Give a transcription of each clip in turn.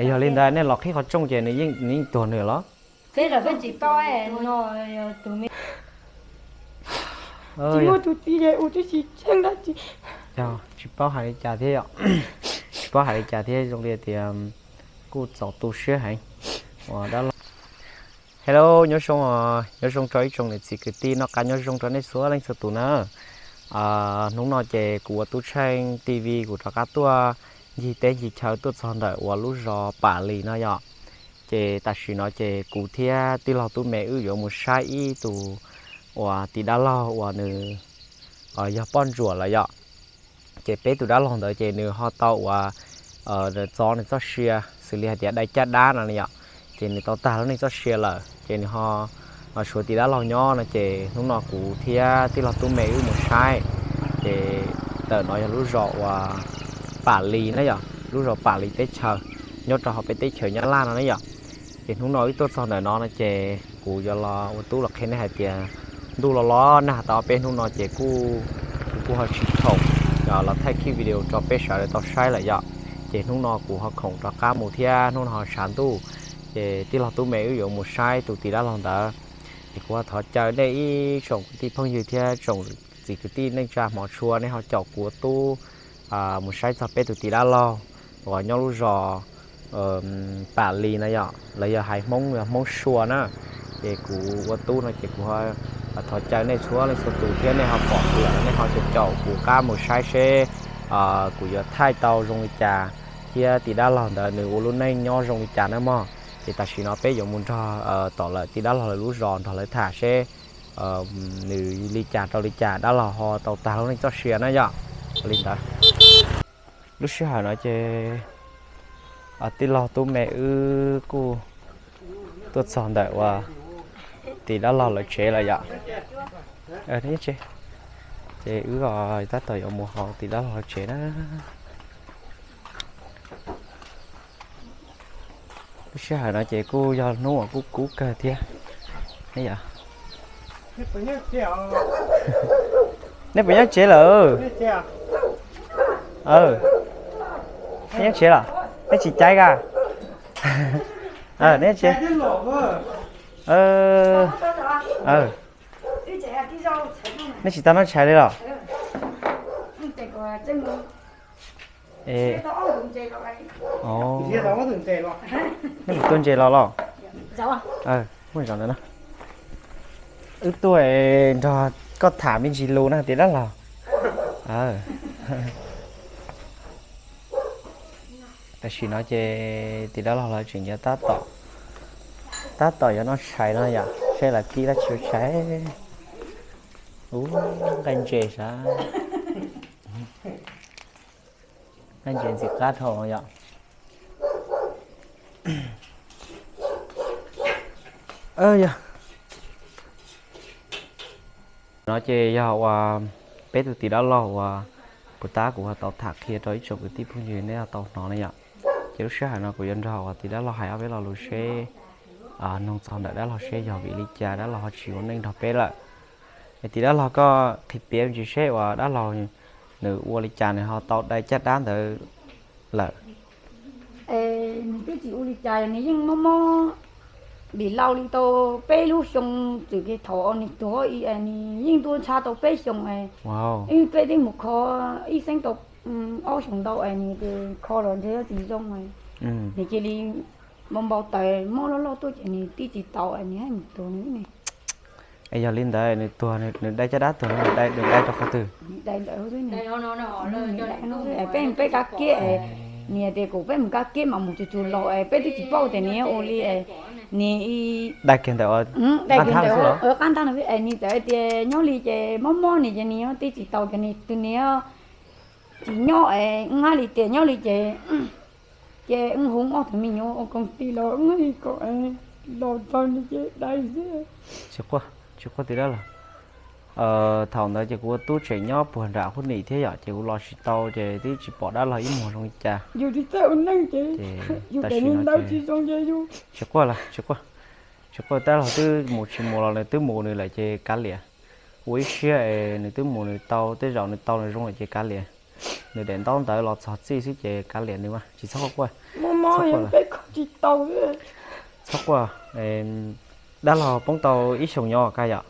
Yog li ntawd nej los qhib qhov rooj ces nws yeej, nws yeej tuag nws los? Peb los peb tsis paub no, tus me, tsis muaj tus txiv, ua twb tsis tseeb dab tsi. Yog tsis paub hais li cas thiab yom. Tsis paub hais li cas thiab, zoo li tias kuj txaus tu siab heev. Ua dab laug. Hello, nyob zoo, nyob zoo rau ib tsoom niam txiv kwv tij, noj qab nyob zoo rau nej txhua leej txhua tus na. Hnub no ces kuv ua Tub Tsheej T V kuv rov qab tuaj ncig teb ncig chaw tuaj txog ntawm uas lub zos Pam Lis no yom. Ces tam sim no ces kuv thiab tij laug Tub Me wb yuav mus saib ib tug uas tiv dab laug uas nws yog poj ntsuam lawm yom. Ces peb tus dab laug ntawd ces nws ho tau uas txov nws txoj sia, xws li hais tias dai caj dab no yom. Ces nws tau tag lub neej txoj sia lawm ces nws ho tshuav tiv dab laug nyob no ces hnub no kuv thiab tij laug Tub Me wb mus saib. Ces ntawm no yog lub zos uas Pam Lis na yom, lub zos Pam Lis teb chaws, nyob rau hauv peb teb chaws Nyab Laj no na yom. Ces hnub no wb tuaj txog ntawm no no ces kuv yuav los ua tub los qhia nej hais tias ntuj los los nag tau ob peb hnub no ces kuj, kuv kuj ho tsis khoom los thaij kiag video rau peb sawv daws tau saib lawm yom. Ces hnub no kuv ho khoom rov qab mus thiab hnub no ho tshav ntuj, ces tij laug Tub Me wb yuav mus saib tus tiv dab laug ntawd. Ces kuv ho thov caw nej ib tsoom kwv tij phooj ywg thiab tsoom txiv kwv tij neej tsa hmov tshua nej ho caum kuv ua tub mus saib txog peb tus tiv dab laug uas nyob lub zos Pam Lis no yom, los yog hais Hmoob yog Hmoob Sua na. Ces kuv ua tub no ces kuv thov caw nej txhua leej txhua tus thiab nej ho pom tias nej ho caum caum kuv qab mus saib seb kuv yuav thaij tau zoo li cas thiab tiv dab laug ntawd nws ua lub neej nyob zoo li cas na mog. Ces tam sim no peb yuav mus nrog tom lawm tiv dab laug lawv lub zos nrog lawv tham seb nws li cas rau li cas dab laug ho tau tag lub neej txoj sia na yom. Li ntawd, lub sij hawm no ces tij laug Tub Me wb kuj tuaj txog ntawm uas tiv dab laug lawv tsev lawm yom. Ces wb tab tom yuav mus hauv tiv dab laug lawv tsev na. Lub sij hawm no ces kuj yog hnub uas kuj kub kawg thiab. Nej puas nyob tsev lawm? Nej nyob tsev los? Nej tsis caib a? Nej tsev. Nej tsis tau noj tshais li los? Nej mus tua ntses los los? Muaj zaum ntawd na. Wb tuaj nrog koj tham me ntsis lus na tiv dab laug. Tam sim no ces tiv dab laug lawv tseem nyob tab tom, tab tom yuav noj tshais no yom, seb lawv kib dab tsi ua tshais. Ub, nqaij ntses sav, nqaij ntses ntxim qab dhau yom. Yog no ces yog uas peb tus tiv dab laug uas puas tab kuv ho tau tham qhia rau ib tsoom kwv tij phooj ywg nej ho tau hnov na yom. Ces lub sij hawm no kuv yuav nrog uas tiv dab laug hais ob peb lo lus seb, noog txog ntawm dab laug seb yog vim li cas dab laug ho tsis ua neej nrog peb lawm. Es tiv dab laug koj qhia piav me ntsis seb uas dab laug nws ua li cas nws ho tau dai caj dab ntawd lawm. Nws twb tsis ua li cas, nws yeej mob mob vim laus li tau peb lub xyoo txwm kiag thaum nws tuag, nws yeej tuaj ntsha tau peb xyoos. Peb twb mus kho ib xeeb tau ob xyoos ntau es nws kho los ntshe tsis zoo, nws cia li npau npau taws mob loj loj tuaj ces nws twb tsis tau, nws haj mus tuag nws. Es yog li ntawd nws tuag, nws dai caj dab tuag no nws dai rau qhov twg? Peb, peb kab kiab, nws tias kom peb mus kab kiab mas mus tsuag tsuag los, peb twb tsis paub tias nws ua li, nws dai kiag ntawm qab nthab no, nws txawm tias nyob li ces mob mob nws ces nws twb tsis tau ces nws tus nws tsis nyob es hab li tias nyob li ces, ces wb hu ob tug me nyuam ua koom tij los wb hab li kom los txog nws ces dai xwb. Tsis quaj, tsis quaj tiv dab laug. Thaum ntawd ces kuv ua tub tseem nyob puag nram Hub Nim thiab yom, ces kuv los tsis tau ces twb tsis pom dab laug ib muag zoo li cas. Yus tsis txawj ua neej ces yus daim niag ntawd tsis zoo ces yus. Tsis quaj, tsis quaj, tsis quaj, dab laug twb mus tsis mus los nws twb mus nws lawm ces kav liam. Ua ib siab es nws twb mus nws tau, tej zaum nws tau nws zoo lawm ces kav liam. Nws daim ntaub ntawv los txog txij xwb ces kav liam nws mas tsis txhob quaj. Muaj mob, peb tsis tau. Txhob quaj, dab laug poob tau ib xyoos nyob kag yom?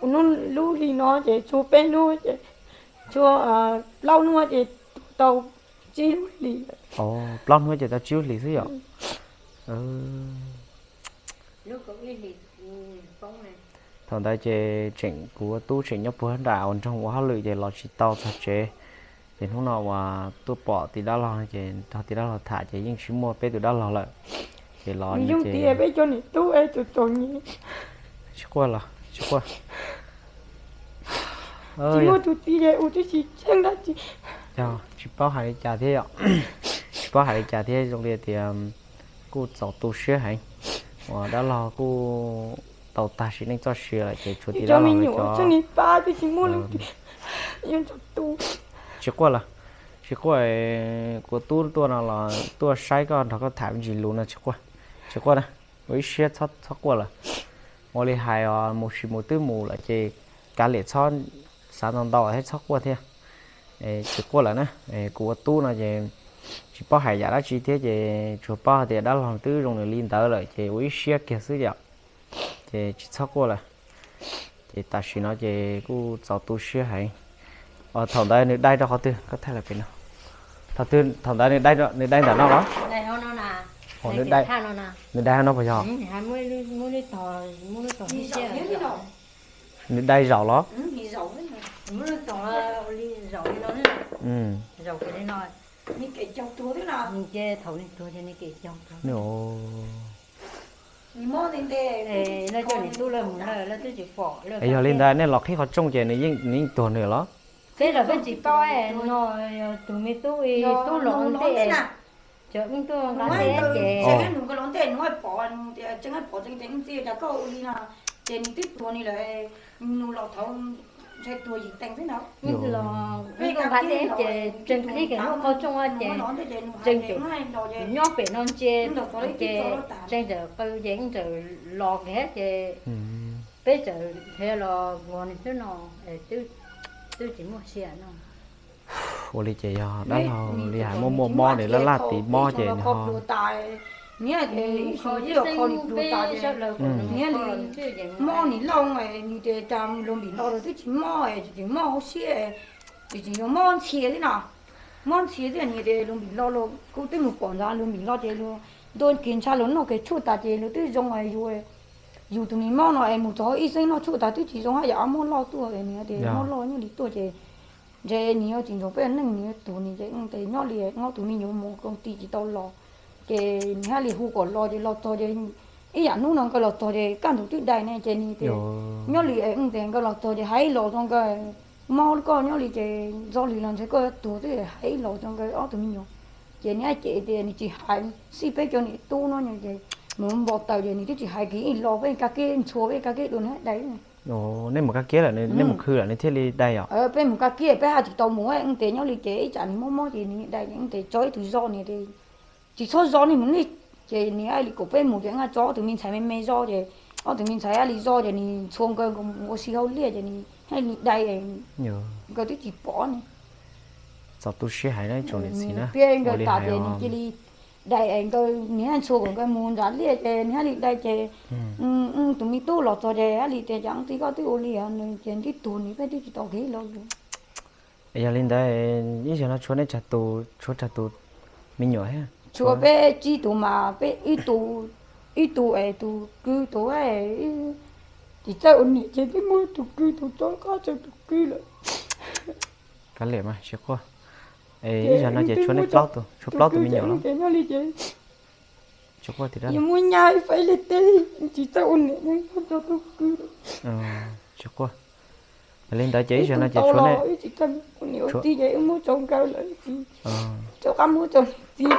Hnub lub hlis no ces tshuav peb hnub ces, tshuav plaub hnub ces tau tsib lub hlis. Plaub hnub ces tau tsib lub hlis xwb yom? Thaum ntawd ces tseem kuv ua tub tseem nyob puag nram ua nroog ua hauj lwm ces los tsis tau txog tsev. Ces hnub no uas tuaj pom tij dab laug no ces nrog tij dab laug tham ces yeej tsis muaj peb tus dab laug lawm. Ces los yooj tias peb cov niam tub es tus txom nyem. Tsis quaj los tsis quaj. Tsis muaj tus txiv es ua tib si tseeb dab tsi. Yog tsis paub hais li cas thiab yom. Tsis paub hais li cas thiab, zoo li tias kuj txaus tu siab heev uas dab laug kuj tau tag sim neej txoj sia lawm ces tshuav tij dab laug cov. Tsis quaj lawm, tsis quaj. Kuv tub tuaj no los tuaj saib koj nrog koj tham me ntsis lus no tsis quaj. Tsis quaj na, ua ib siab txhob quaj lawm. Ua li hais os, mus sis mus twb mus lawm ces kav liam txhob xav ntau ntau thiab txhob quaj thiab. Tsis quaj lawm na. Kuv ua tub no ces tsis paub hais yam dab tsi thiab ces tsuas paub hais tias dab laug twb zoo nws li ntawd lawm ces ua ib siab kiag xwb yom. Ces tsis txhob quaj lawm. Ces tam sim no ces kuj txaus tu siab heev. Thaum ntawd nws dai rau qhov twg koj thaij los pem no? Thaum ntawd nws dai ntawm no los? Nws dai no puas yog? Nws dai zaum los? Yog li ntawd nej los qhib qhov rooj ces nws yeej tuag nws los? Peb los peb tsis paub no, yog tus me tub, tub los ntej, cov wb tuaj nqa teb ces nws los ntej nws pom, pom tseeb tias wb txiv cas koj ua li no, ces nws twb tuag nws lawm, nws los thaum ntshe tuag yim teev xwb no. Los wb tuaj nqa teb ces tseem qhib kiag lub qhov rooj ces tseem nyob pem no ntsia ces tseem txawm qw ces wb txawm los kiag ces peb txawm nrhiav los vog nws xwb no, twb tsis muaj sia no. Ua li ces yog dab laug li hais muaj muaj mob nws laj laj tiv mob ces nws ho mob nws loj, nws tias cas luag npim no los twb tsis mob, tseem mob hauv siab, tseem yuav mob ntxhias xwb no. Mob ntxhias xwb, nws tias luag npim no los kuv twb mus pom ntawd, luag npim no ces luag ntuj kiag ntshav luag noj kiag tshuaj tas ces luag twb zoo. Yus tus me mob no es mus txog hauv ib xeeb noj tshuaj tas twb tsis zoo hab yam mob loj tuaj, nws tias mob loj nyob li tuaj ces ntshe nws yuav tsis nrog peb ua neej, nws yuav tuag nws ces tes nyob li ob tug me nyuam mus koom ti tsis tau los. Ces nws hab li hu kom los ces los txog ces ib yam hnub no nkawd los txog ces kaj ntug twb dai ne ces nws tias nyob li es tes nkawd los txog ces hais los zoo nkawd mob koj nyob li ces zoo li los ntshe koj yuav tuag twb hais los zoo nkawd ob tug me nyuam. Ces nws hab cem tias nws tsis hais, xij peb cov niam tub no ces mus npau taws ces nws twb tsis hais kiag ib los peb kab keb ntxhua peb kab keb dua nws hab dai. Nej mus kab kiab lawm, nej mus khw lawm nws thiaj li dai os? Peb mus kab kiab peb hab tsis tau mus, tes nyob li ces ib tsam nws mob mob ces nws dai, tes tso ib tug zog nws tsis txhob zov nej mus nej, ces nws hab li kom peb mus ces tso ob tug me ntxhais me me zog ces ob tug me ntxhais hab li zog ces nws ntxhua nkawd mus ua si hauj liaj ces nws hab li dai, nkawd twb tsis pom ne. Txaus tu siab hais na tsoom niam txiv na. Piav nkawd tas ces nws cia li dai es nkawd, nws hab ntxhua kom nkawd mus ntxhua liaj ces nws hab li dai ces tus me tub los txog ces hab li tias cas tij koj twb ua li os, nws ces twb tuag nws peb twb tsis tau kev los lus. Yog li ntawd ib zaug no tshuav nej tsawg tus, tshuav tsawg tus me nyuam thiab? Tshuav peb tsib tus mas peb ib tus, ib tus es tus kwv tus tsis txawj ua niam ces twb muab tus kwv tus tso qab tso tus kwv lawm. Kav liam mas tsis quaj. Ib zaug no ces tshuav nej plaub tus, tshuav plaub tus me nyuam los? Muab nyab faib li teb, tsis txawj ua niam, muab tso tus kwv. Tsis quaj. Yog li ntawd ces ib zaug no ces tshuav nej, tsis txawj ua niam ua txiv ces wb muab tso nkawd lawm, tsis txawj qab muab tso niam txiv.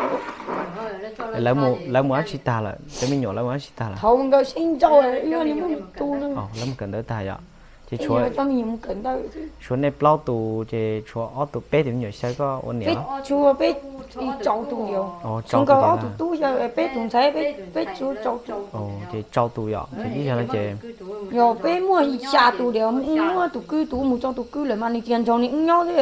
Lawv mus dab tsi tag lawm, cov me nyuam lawv mus dab tsi tag lawm? Thaum nkawd sib nrauj wb li muab tu lawm. Lawv mus kawm ntawv tag yom? Ces tshuav nej plaub tus ces tshuav ob tus, peb tus me nyuam xyaw koj ua niam los? Tshuav peb, rau tus, tshuav nkawd ob tus tub xyaw, peb tus ntxhais, peb tshuav rau tus. Ces rau tus yom, ces ib zaug no ces yog peb muaj xya tus diam, muaj tus kwj tus mus rau tus kwj lawm mas nws tias nrog nws wb nyob xwb.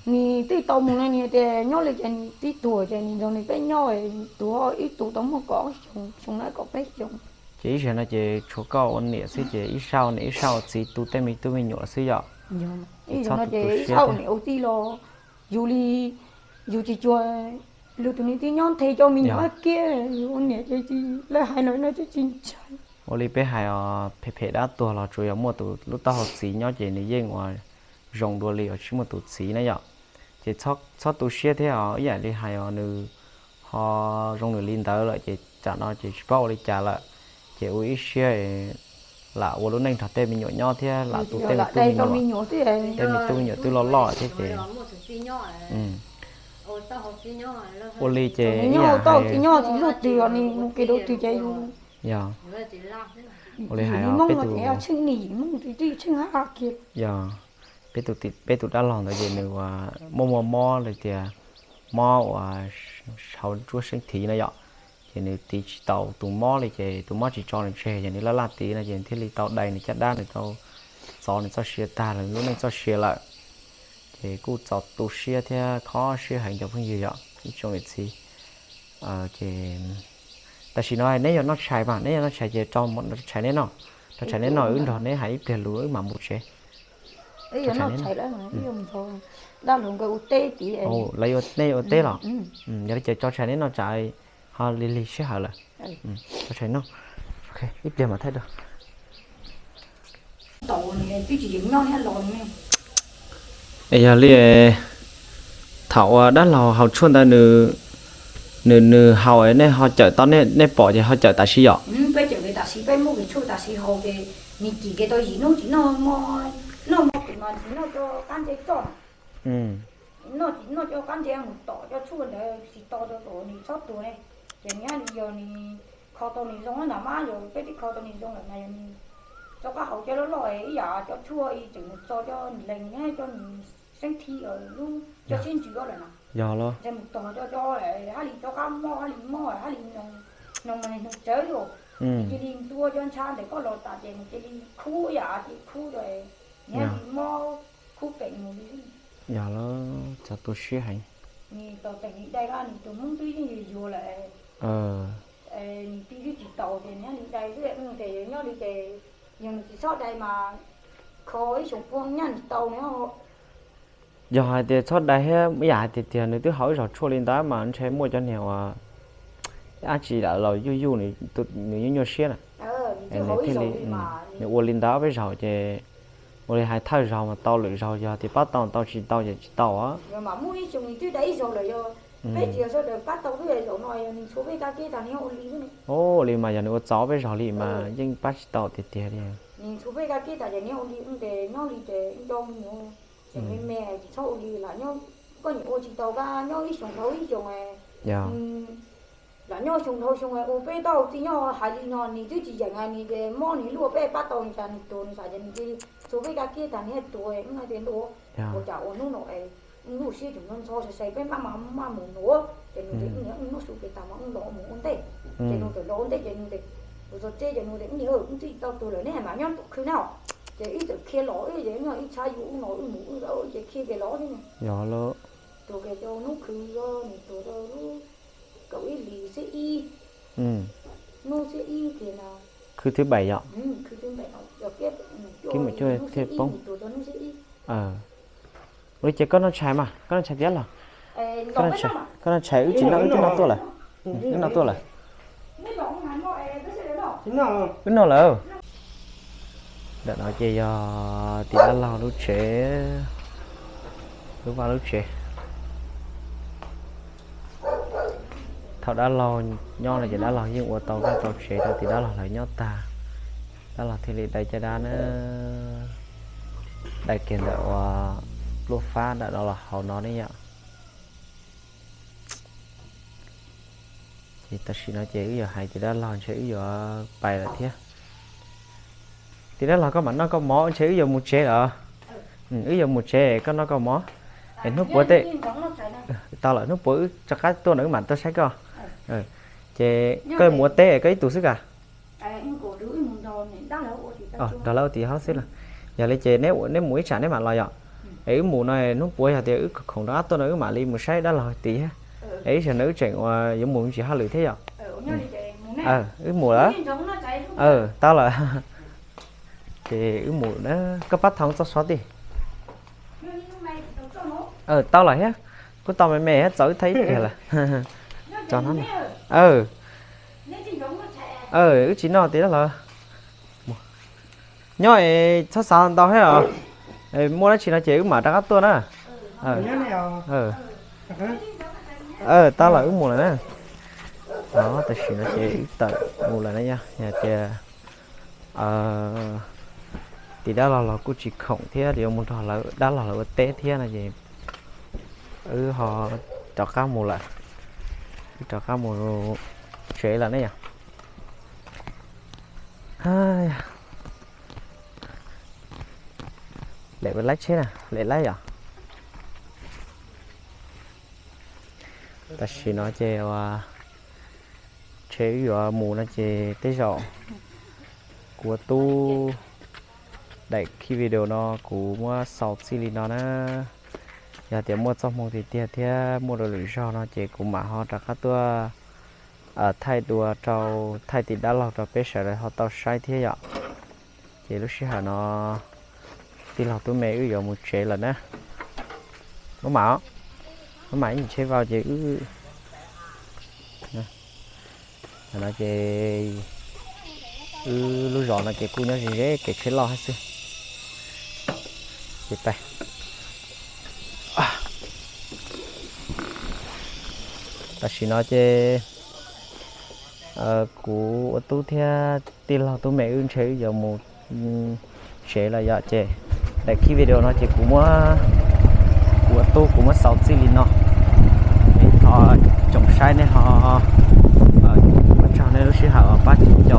Nws twb tau mus no nws tias nyob li cas nws tib tuag ces nws nrog nws peb nyob, tuag ib tug tau muaj kaum xyoo, xyoo na kaum peb xyoo. Ces ib zaug no ces tshuav koj ua niam xwb ces ib sab ua niam ib sab ua txiv tu tej me tub me nyuam xwb yom. Ib zaug no ces ib sab ua niam ua txiv los yus li, yus tsis cuag luag tus niam tij nyob nthe cov me nyuam kiag, yus ua niam ces lawv hais no no ces tsis ntshai. Ua li peb hais os, phem phem dab tuag los tsuas yog muaj tus lub taub hau txiv nyob ces nws yeej ua zoo dua li uas tsis muaj tus txiv na yom. Ces txhob tu siab thiab os, ib yam li hais os nws ho zoo nws li ntawd lawm ces tsam no ces tsis paub ua li cas lawm. Ces ua ib siab lam ua lub neej nrog tej me nyuam nyob thiab lam tu tej me tub me nyuam, tej me tub me nyuam twb loj loj thiab ces ua li ces ib yam hais, yog, ua li hais os, peb tus, yog, peb tus, peb tus dab laug ntawd ces nws ua muaj muaj mob li tias mob uas hauv nruab siab thiv no yom. Ces nws tiv tsis tau tus mob li ces tus mob tsis tso nws tseg, ces nws laj laj tiv no ces thiaj li tau dai nws caj dab, nws tau txov nws txoj sia tag lawm, lub neej txoj sia lawm. Ces kuj txaus tu siab thiab kho siab heev cov phooj ywg yom, ib tsoom niam txiv. Ces tam sim no neb yog noj tshais mas, neb yog noj tshais ces rau tshais neb noj, rau tshais neb noj wb nrog neb hais ib pliag lus wb mam mus tsev. Lawv yuav, nej yuav ua teb los? Yog li ces rau tshais neb noj tsam ho lig lig sij hawm lawm. Rau tshais noj, ib pliag mam thaij rau. Es yog li thaum uas dab laug haus tshuaj ntawd nws, nws haus nej ho cawm tau, nej pom ces ho cawm tam sim yom? Peb cawm tam sim, peb muab tshuaj tam sim haus ces nws cim kev tau yim hnub tsis noj, noj mov tsis noj cov qab ntse txoj, noj tsis noj cov qab ntse mus tom cov tshuaj ntawd tsis tau rau kom nws txhob tuag ne. Ces nws yog nws kho tau nws zoo na mas, yog peb twb kho tau nws zoo lawm mas yog nws rov qab haus cov loj loj ib yam cov tshuaj tseem mus txog cov nws lees thiab cov nws seeb thi lub cov siab ntsws lawm na. Yog los? Ntshe mus txog cov, cov hab li rov qab mob, hab li mob, hab li noog, noog tsawv li. Nws cia li ntua cov ntshav ntawm koj los tas ces nws cia li khub yam ces khub, nws hab li mob khub peem mus li. Yog los, txaus tu siab heev. Nws tos teem li dai lawm, nws tus hmoob twb yeej yuag yuag lawm. Nws ti twb tsis taus ces nws hab li dai xwb, ces yog nyob li ces yog nws tsis txhob dai mas kho ib xyoos puag nyaj nws tau nws. Yog hais tias txhob dai thiab ib yam hais tias tiag nws twb haus ib zog tshuaj li ntawd mas ntshe muaj cov niag uas dab tsi lam los yuj yuj nws nyuaj nyuaj siab na. Nws thiaj li, nws ua li ntawd ob peb zaug ces ua li hais thawj zaug mas tau, lwm zaug yog tias pab tau tau, tsis tau ces tsis tau. Ua li mas yog nws ua txaus ob peb zaug li mas yeej pab tsis tau tiag tiag li. Nyob li ces nco me nyuam, tseem me me tsis txhob ua li lawm, koj nyiam ua tsis tau koj nyob ib xyoos dhau ib xyoos, lam nyob xyoo dhau xyoo ua peb tau txij nyob hais li no nws twb tsis yeem, nws ces mob nws luaj peb pab tau nws tas nws tuag nws xav ces nws cia li txhua peb kab kiab tas nws tuag, wb hais tias ntuj, ua cas ua hnub no es wb lub siab tseem ntxhov ntxhov sai sai peb maj maj mus nuav ces nws tias wb niam wb nub su pes tas mas wb los mus ua ntej. Ces nws txawm los ua ntej ces nws tias, kuv txog tsev ces nws tias wb niam wb twb tsis tau tuag lawm neb mam nyob nraum khw na. Ces wb txawm khiav los wb ces wb ib tshav yuav wb no wb mus wb ces khiav kiag los thiab. Tuag kiag rau hnub khw, nws tuag rau lub kaum ib hlis xiab ib, hnub xiab ib kiag no. Khw thứ bảy yom? Khw thứ bảy no, kiab mus cuaj thiaj poob. Ua li ces koj noj tshais mas, koj noj tshais tiab los? Koj noj tshais, wb tsis noj, wb twb noj tuaj lawm. Wb noj tuaj lawm. Wb noj lawm. Ntawm no ces yog tim dab laug lub tsev, lub vaj lub tsev. Thaum dab laug nyob no ces dab laug yeej ua tau vaj tau tsev rau tim dab laug lawv nyob tag, dab laug thiaj li dai caj dab na, dai kiag ntawm ua pluaj fab ntawm no los hauv no ne yom. Ces tam sim no ces wb yuav hais tias dab laug ntshe wb yuav pais lawm thiab. Tim dab laug koj mam noj koj mov, ntshe wb yuav mus tsev lawm. Wb yuav mus tsev, koj noj koj mov. Es hnub puav tej, tau lawm, hnub puav wb rov qab tuaj no wb mam tuaj saib koj. Ces koj mus ua teb koj ib tug xwb ka? Nrog lawv ua tim hauv xwb los? Yog li ces neb mus ib tsam neb mam los yom. Es wb mus no hnub puav yog tias wb khoom rov qab tuaj no wb mam li mus saib dab laug tim thiab. Es ib zaug no wb tseem ua yuav mus me ntsis hauj lwm thiab yom. Wb mus lawm. Tau lawm. Ces wb mus na, koj pab thau txoj so tij. Tau lawm thiab, kuj tau me me thiab, txaus wb thaij ib pliag lawm. Wb tsis noj tim dab laug. Nyob es txhob xav ntau thiab os. Muaj dab tsi no ces wb mam rov qab tuaj na. Tau lawm wb mus lawm na. Tam sim no ces wb tawm mus lawm na yom, yog tias tim dab laug los kuj tsis khoom thiab, yuav mus nrog lawv dab laug lawv ua teb thiab no ces wb ho rov qab mus lawm. Wb rov qab mus tsev lawm ne yom. Lem ua laib tsheb na, lem laib yom. Tam sim no ces ua tsheb wb yuav mus no ces tej zaum kuv ua tub daim khib video no kuv muab xaus txij li no na. Yog tias muaj txoj hmoo tiag tiag thiab muaj dua lwm zaug no ces kuv mam ho rov qab tuaj thaij dua rau, thaij tim dab laug rau peb sawv daws ho tau saib thiab yom. Ces lub sij hawm no tij laug tub me wb yuav mus tsev lawm na. Maj mam, maj mam ib nyuag tsheb vau ces wb, no ces wb lub zos no ces kuj nyob ze ze kev tsheb loj thiab xwb. Ces tam sim no ces kuv ua tub thiab tij laug tub me wb ntshe wb yuav mus tsev lawm yom. Ces daim khib video no ces kuv muab, kuv ua tub kuv muab xaus txij li no. Thov tsoom saib nej ho, ua tsaug nej lub sij hawm pab caum